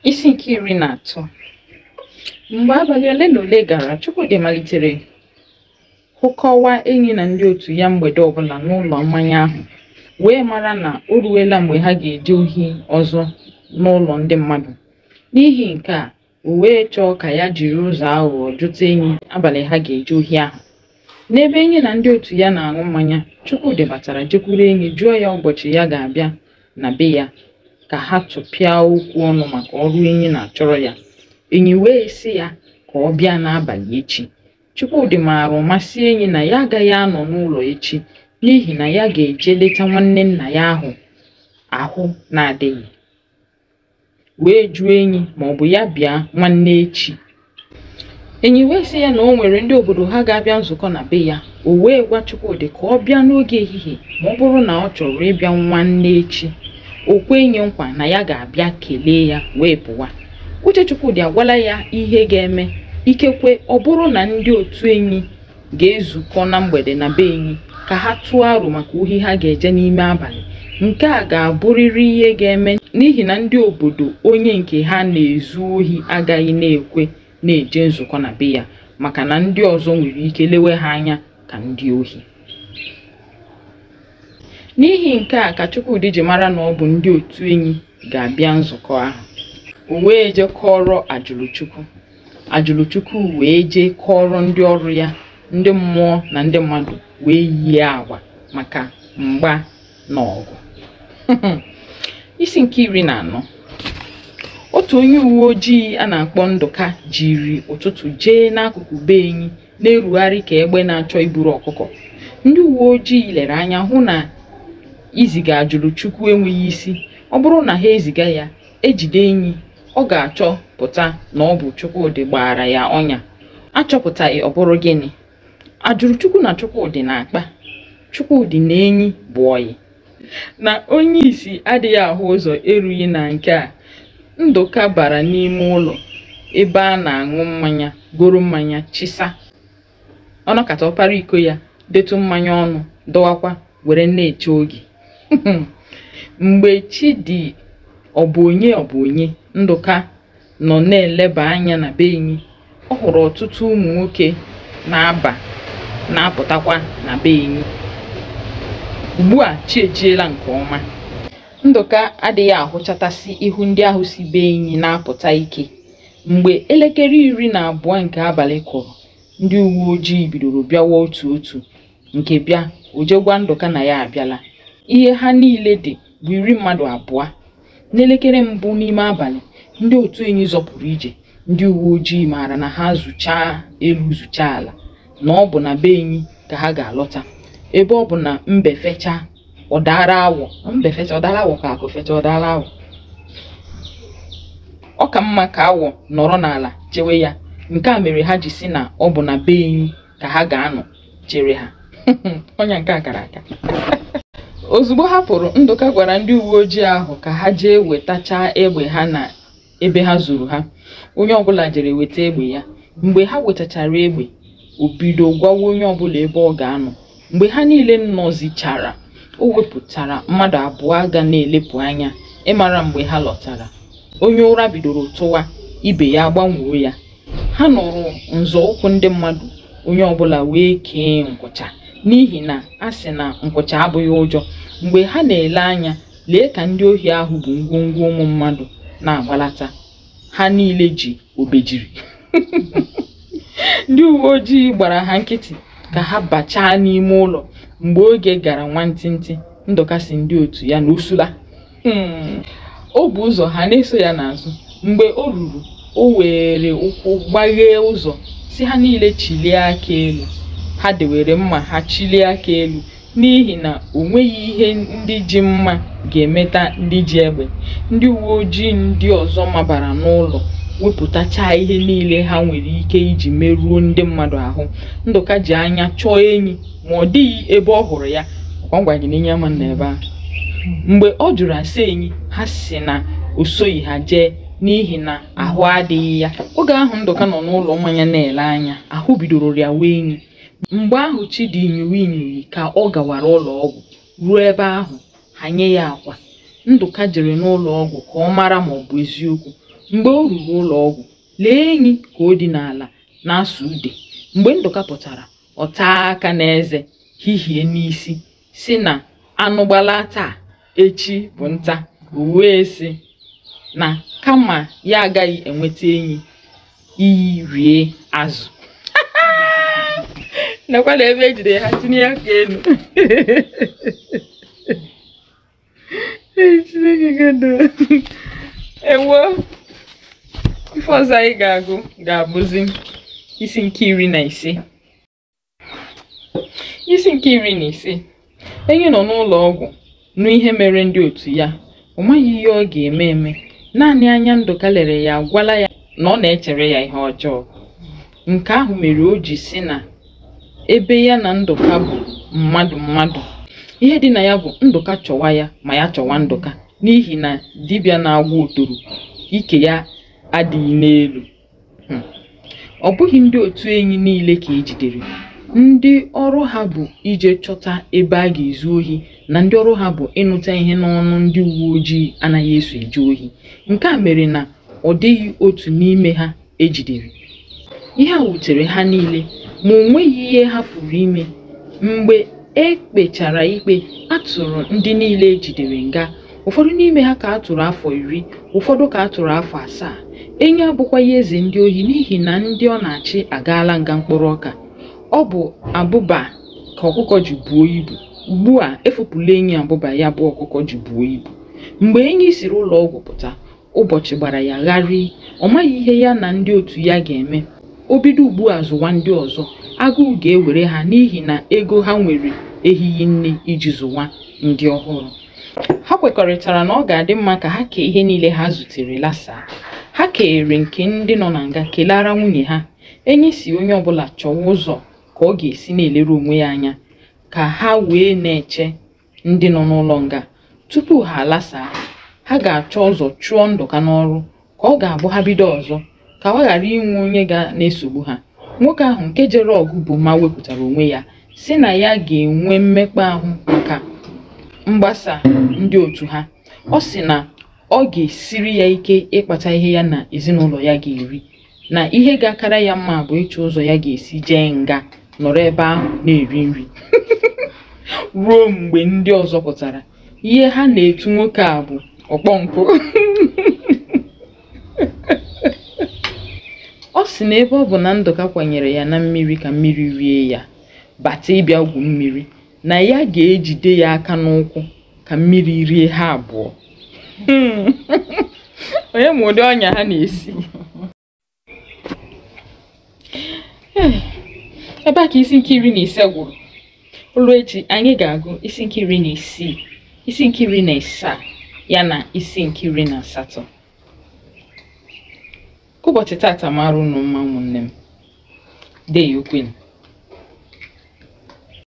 Isi nke 13. Mgbe abalị ole na ole gara, Chukwudị malitere hụkọwa Enyi na ndị otu ya mgbede ọbụla n'ụlọ mmanya ahụ, wee mara na o ruwela mgbe ha ga-eje ohi ọzọ n'ụlọ ndị mmadụ. N'ihi nke a, o wee chọọ ka ya jiri ụzọ aghụghọ jụta Enyi abalị ha ga-eje ohi ahụ. N'ebe Enyi na ndị otu ya na-aṅụ mmanya, Chukwudị batara jekwuru Enyi jụọ ya ụbọchị ya ga-abịa na be ya ka ha tụpịa okwu ọnụ maka ọrụ Enyi na-achọrọ ya. Enyi wee sị ya ka ọ bịa n'abalị echi. Chukwudị maara ụma sị Enyi na ya agaghị anọ n'ụlọ echi n'ihi na ya ga-eje leta nwanne nna ya ahụ ahụ na-adịghị, wee jụọ Enyi ma ọ bụ ya bịa nwanne echi. Enyi wee sị ya na o nwere ndị obodo ha ga-abịa nzukọ na be ya. O wee gwa Chukwudị ka ọ bịa n'oge ehihie ma ọ bụrụ na ọ chọrọ ịbịa nwanne echi. O kwe Enyi nkwa na ya ga-abịa kelee ya wee pụwa. Uche Chukwudị agwala ya ihe ga-eme, ikekwe ọ bụrụ na ndị otu Enyi ga-ezukọ na mgbede na be Enyi ka ha tụọ aro maka ohi ha ga-eje n'ime abalị. Nke a ga-abụrịrị ihe ga-eme n'ihi na ndị obodo onye nke ha na-ezu ohi agaghị na-ekwe na-eje nzukọ na be ya maka na ndị ọzọ nwere ike lewe ha anya ka ndị ohi. N'ihi nke a ka Chukwudị ji mara na ọ bụ ndị otu Enyi ga-abịa nzukọ ahụ. O wee jee kọọrọ Ajụlụchukwu. Ajụlụchukwu wee jee kọọrọ ndị ọrụ ya, ndị mmụọ na ndị mmadụ wee yie agwa maka mgba na ọgụ. Isi nke 14. Otu onye uwe ojii a na-akpọ Ndụka jiri ụtụtụ jee n'akụkụ be Enyi na-erugharị ka egbe na-achọ iburu ọkụkọ. Ndị uwe ojii lere anya hụ na iziga Ajụlụchukwu enweghị isi. Ọ bụrụ na ha eziga ya, ejide Enyi, ọ ga-achọpụta na ọ bụ Chukwudị gbara ya ọnya. Achọpụtaghị ọ bụrụ gịnị? Ajụlụchukwu na Chukwudị na-akpa. Chukwudị na Enyi bụ ọyị. Na onye isi adịghị ahụ ụzọ erughị na nke a, Ndụka bara n'ime ụlọ ebe a na-aṅụ mmanya goro mmanya chịsa. Ọ nọkata ọpara iko ya, detụ mmanya ọnụ, dọwakwa were na-eche oge. Mgbe chi dị ọ bụ onye, Ndụka nọ na-eleba anya na be Enyi. Ọ hụrụ ọtụtụ ụmụ nwoke na-aba na-apụtakwa na be Enyi. Ugbu a chi ejiela nke ọma. Ndụka adịghị ahụchatasị ihu ndị ahụ si be Enyi na-apụta ike. Mgbe elekere 12 nke abalị kụrụ, ndị uwe ojii bidoro bịawa otu otu nke bịa, o jee gwa Ndụka na ya abịala. Ihe ha niile dị bụ 20 mmadụ. N'elekere mbụ n'ime abalị, ndị otu Enyi zọpụrụ ije. Ndị uwe ojii maara na ha zụchaa elu zụchaa ala, na ọ bụ na be Enyi ka ha ga-alọta. Ebe ọ bụ na mbe fechaa ọ dara awọ, mbe fechaa ọ dara awọ ka akụ fechaa ọ dara awọ. Ọ ka mma ka awọ nọrọ n'ala chewe ya. Nke a mere ha ji si na ọ bụ na be Enyi ka ha ga-anọ chere ha. Ọnya nke a kara aka. Ozugbo ha pụrụ, Ndụka gwara ndị uwe ojii ahụ ka ha jee wetachaa egbe ha na ebe ha zuru ha. Onye ọbụla jere weta egbe ya. Mgbe ha wetachara egbe, o bido gwawa onye ọbụla ebe ọ ga-anọ. Mgbe ha niile nọzichara, o wepụtara mmadụ 2 ga na-elepụ anya ịmara mgbe ha lọtara. Onye ụra bidoro tụwa, ibe ya gbanwoo ya. Ha nụrụ nzọụkwụ ndị mmadụ, onye ọbụla wee kee nkwụcha n'ihi na a sị na nkwụcha abụghị ụjọ. Mgbe ha na-ele anya, lee ka ndị ohi ahụ bụ ngwongwo ụmụ mmadụ na-agbalata. Ha niile ji obejiri. Ndị uwe ojii gbara ha nkịtị ka ha bachaa n'ime ụlọ. Mgbe oge gara nwantịntị, Ndụka sị ndị otu ya na osula. O bu ụzọ ha na-eso ya n'azụ. Mgbe o ruru, o were ụkwụ gbaghee ụzọ si ha niile chilie aka elu. Ha dewere mma ha chilie aka elu n'ihi na o nweghị ihe ndị ji mma ga-emeta ndị ji egbe. Ndị uwe ojii ndị ọzọ mabara n'ụlọ wepụtachaa ihe niile ha nwere ike iji merụọ ndị mmadụ ahụ. Ndụka ji anya chọọ Enyi ma ọ dịghị ebe ọ hụrụ ya. Ọkwa ngwa gị na Enyi ama nọ ebe ahụ. Mgbe ọ jụrụ ase Enyi, ha sị na o soghị ha jee n'ihi na ahụ adịghị ya. Oge ahụ Ndụka nọ n'ụlọ mmanya na-ele anya, ahụ bidoro rịawa Enyi. Mgbe ahụ chi dị inyughi inyughi ka ọ gawara ụlọ ọgwụ. Ruo ebe ahụ, ha nye ya akwa. Ndụka jere n'ụlọ ọgwụ ka ọ mara ma ọ bụ eziokwu. Mgbe o ruru ụlọ ọgwụ, lee enyi ka o dị n'ala na-asụ ude. Mgbe Ndụka pụtara, ọ taa aka n'eze, hihie n'isi, sị na anụ gbalaa taa, echi bụ nta. O wee sị na kama ya agaghị enweta enyi, iyi rie azụ. Nakwa na ebe ejide ha tinye aka elu. Ewo, ife ọzọ anyị ga-agụ ga-abụzi isi nke 15. Isi nke 15. Enyi nọ n'ụlọ ọgwụ nụ ihe mere ndị otu ya. Ọ maghị ihe ọ ga-eme eme. Naanị anya Ndụka lere ya agwala ya na ọ na-echere ya ihe ọjọọ. Nke ahụ mere o ji sị na ebe ya na Ndụka bụ mmadụ mmadụ. Ihe dị na ya bụ Ndụka chọwa ya ma ya chọwa Ndụka, n'ihi na dibịa na-agwọ otoro ike ya adịghị n'elu. Ọ bụghị ndị otu enyi niile ka ejidere. Ndị ọrụ ha bụ ije chọta ebe a ga-ezu ohi na ndị ọrụ ha bụ ịnụta ihe n'ọnụ ndị uwe ojii anaghị eso eje ohi. Nke a mere na ọ dịghị otu n'ime ha ejidere. Ihe a wutere ha niile, ma o nweghị ihe ha pụrụ ime. Mgbe e kpechara ikpe, a tụrụ ndị niile ejidere nga. Ụfọdụ n'ime ha ka a tụrụ afọ 10, ụfọdụ ka a tụrụ afọ 7. Enyi abụkwaghị eze ndị ohi n'ihi na ndị ọ na-achị agaala nga mkpụrụ ọka. Ọ bụ abụba ka ọkụkọ ji buo ibu. Ugbu a efopụla enyi abụba ya bụ ọkụkọ ji buo ibu. Mgbe enyi siri ụlọ ọgwụ pụta, ụbọchị gbara ya gharịị. Ọ maghị ihe ya na ndị otu ya ga-eme. O bido ugbu a zụwa ndị ọzọ, agụụ ga-ewere ha n'ihi na ego ha nwere ehighị nne iji zụwa ndị ọhụrụ. Ha kwekọrịtara na ọ ga-adị mma ka ha kee ihe niile ha zutere lasaa. Ha keere nke ndị nọ na nga kelara nwunye ha. Enyi si onye ọbụla chọwa ụzọ ka ọ ga-esi na-elere onwe ya anya, ka ha wee na-eche ndị nọ n'ụlọ nga. Tupu ha alasaa, ha ga-achọ ụzọ chụọ Ndụka n'ọrụ ka ọ ga-abụ ha bido ọzọ, ka ọ ghara inwe onye ga na-esogbu ha. Nwoke ahụ nke jere ọgụ bụ ma wepụtara onwe ya, sị na ya ga-enwe mmekpa ahụ maka mgbasa ndị otu ha. Ọ sị na ọ ga-esiri ya ike ịkpata ihe ya na ezinụlọ ya ga-eri, na ihe ga-akara ya mma bụ ịchọ ụzọ ya ga-esi jee nga nọrọ ebe ahụ na-eri nri ruo mgbe ndị ọzọ pụtara. Ihe ha na-etu nwoke a bụ ọkpọ nkụ. Ọ sị na ebe ọ bụ na Ndụka kwanyere ya na mmiri ka mmiri rie ya, bata ịbịa gwu mmiri, na ya ga-ejide ya aka n'ụkwụ ka mmiri rie ha abụọ. Onye ma ụdị ọnya ha na-esi. Ebe a ka isi nke 15 gwụrụ. Ụlọ echi anyị ga-agụ isi nke 16, isi nke 17 ya na isi nke 18. Ka ụbọchị tata mara unu mma ụmụnne m. Deyo kwenu.